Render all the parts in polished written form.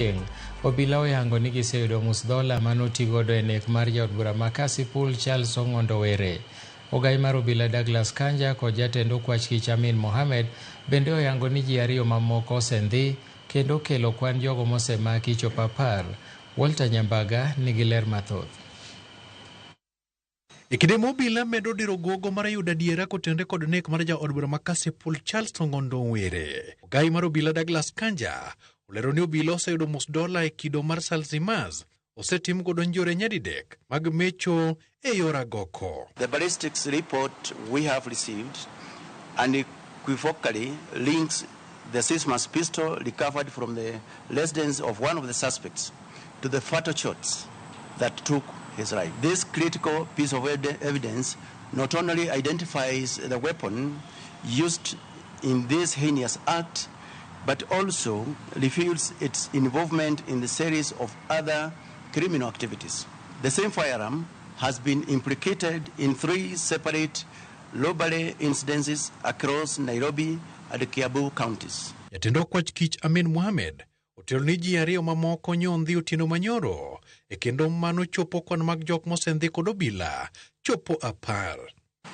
Chieng', obila oyango ni giseyudo musdhola manotigodo e nek mar jaod bura ma Kasipul Charles Ong'ondo Were. Ogai mar obila Douglas Kanja kod jatend okwach kich Amin Mohamed bende oyango ni ji ariyo mamoko osendhi kendo kelo kwan jogo mosemaki chopo 10. Walter Nyambaga nigi ler mathoth. E kinde ma obila medo diro gogo mar yudo adiera kotenore kod nek mar jaod bura ma Kasipul Charles Ong'ondo Were. Ogai mar obila Douglas Kanja olero ni obila oseyudo mus dola e kido mar Salzimas osetim godo njore nyadidek mag mecho e yor agoko. The ballistics report we have received unequivocally links the Sismas pistol recovered from the residence of one of the suspects to the fatal shots that took his life. This critical piece of evidence not only identifies the weapon used in this heinous act, but also reveals its involvement in the series of other criminal activities. The same firearm has been implicated in 3 separate robbery incidences across Nairobi and Kiambu counties. Jatend okwach kich Amin Mohamed otelo ni ji ariyo mamoko nyondhi otieno manyoro e kendo mano chopo kwan mag jok mosendhi kod obila chopo 10.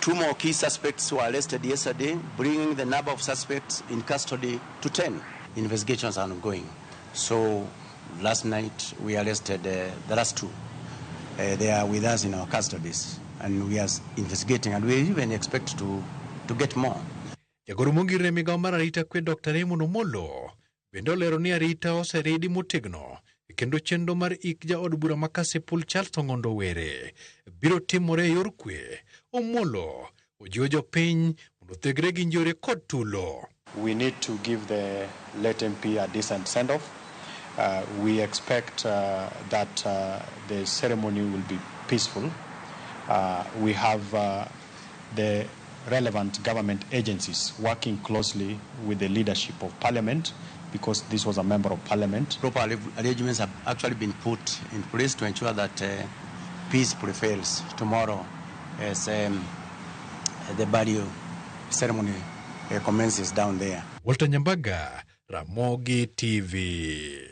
2 more key suspects were arrested yesterday, bringing the number of suspects in custody to 10. Investigations are ongoing. So last night we arrested the last 2. They are with us in our custodies and we are investigating, and we even expect to get more. Jagoro mongir ne migawo mar arita kwe Dr. Raymond Omolo bende olero ni arita oseridi motegno kendo chenro mar ik jaod bura ma Kasipul Charles Ong'ondo Were biro timore e yor kwe. Omolo ojiwo jopiny mondo othegre gi njore kod tulo. We need to give the late MP a decent send-off. We expect that the ceremony will be peaceful. We have the relevant government agencies working closely with the leadership of Parliament, because this was a member of Parliament. Proper arrangements have actually been put in place to ensure that peace prevails tomorrow as the burial ceremony commences down there. Walter Nyambaga, Ramogi TV.